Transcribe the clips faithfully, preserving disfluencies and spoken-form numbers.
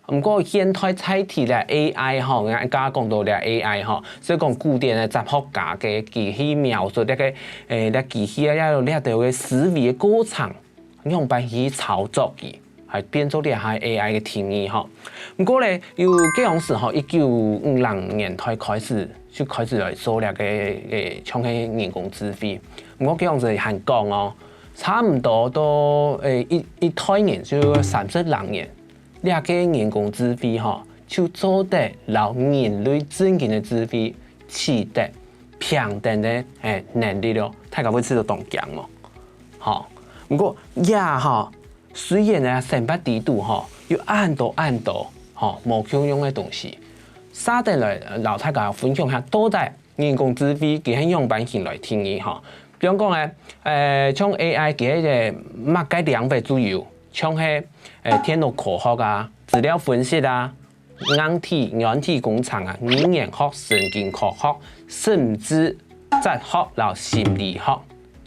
毋過現代在地个A I吼，𠊎頭先講到這A I吼，所以講古典个哲學家个佢去描述這个，誒，這機器啊，這兜个思維个過程，仰般去操作佢，還變做這下A I个定義吼。毋過咧，有該當時吼，一九五零年代開始就開始來做這个，誒，像係人工智慧。毋過該當時還講哦，差毋多到，誒，一，一代人就三十零年， 這个人工智慧吼，就做得摎人類正經个智慧取得平等个，誒，能力囉。大家會試著當驚無？吼，毋過這吼，雖然呢生活裡肚吼，有恁多恁多吼，無共樣个東西，續等來摎大家分享下，到底 人工智慧佢係仰般形來定義吼。比方講呢，誒，像A I佢係麼个領域都有，像係，誒，電腦科學啊、資料分析啊、硬體、軟體工程啊、語言學、神經科學，甚至哲學摎心理學，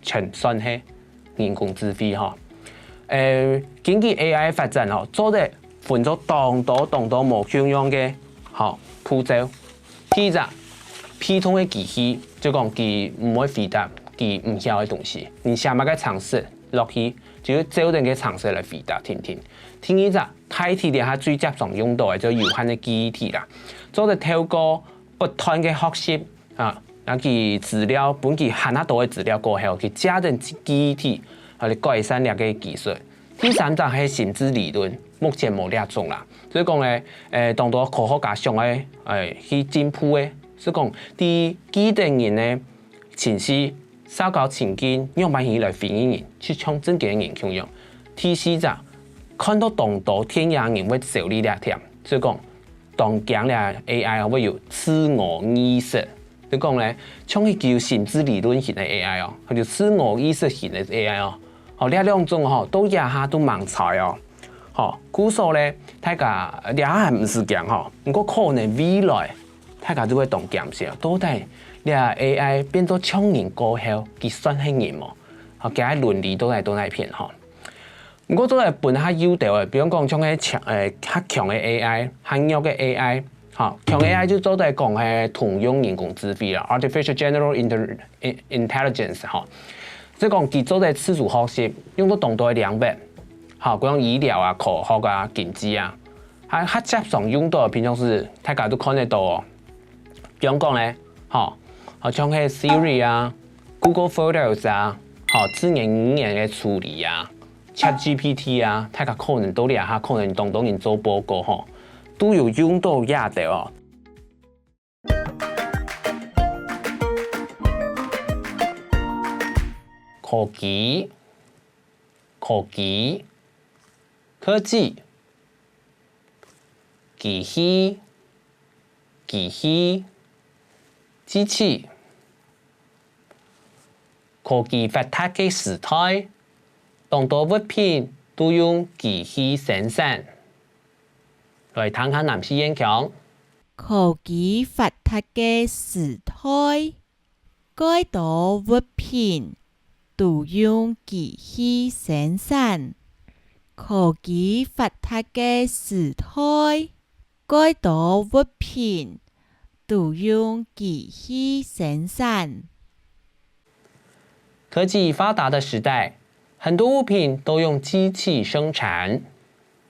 全算係 人工智慧吼。誒，根據A I發展吼，做得分做當多當多無共樣个吼步驟。第一隻，被動个機器，就講佢毋會回答佢毋曉个東西，你寫麼个程式落去，就會照等該程式來回答定定。第二隻，代替這下最輒常用到个就有限个記憶體啦，做得透過不斷个學習 啊，讓佢資料，分佢還較多个資料過後，佢借等記憶體，啊，來改善這个技術。第三隻係心智理論，目前無這種啦。所以講呢，誒，當多科學家想愛，誒，去進步个，所以講，對既得人个情緒、社交情境，仰般去來回應人，就像正經个人共樣。第四隻，看到當多電影人會走入這點，所以講， 當驚這A I會有自我意識。就講呢，像係具有心智理論型个A I哦，還有自我意識型个A I哦，吼，這兩種吼，到這下都吂知哦。吼，故所呢，大家這下還毋使驚吼，毋過可能未來大家就會當驚死，到底這A I變做像人過後，佢算係人無？吼，佢个倫理到底到哪片吼？ 毋過做得分較幼兜个，比方講像該強，誒，較強个A I，較弱个A I，吼，強个A I就做得講係通用人工智慧啦，artificial general inter-，in-，intelligence吼。即講佢做得自主學習，用到當多个領域，吼，比如講醫療啊、科學啊、經濟啊，還較輒常用到个，平常時大家都看得到哦。比方講呢，吼，好像係Siri啊、Google Photos啊，吼，自然語言个處理啊， ChatGPT啊，大家可能到這下可能當多人做報告吼，都有用到這兜哦。科技，科技，科技，機器，機器，機器。 科技發達个時代，當多物品都用機器生產。來聽下南四縣腔。科技發達个時代，蓋多物品都用機器生產。科技發達个時代， 蓋多物品都用機器生產。科技發達的時代，很多物品都用機器生產。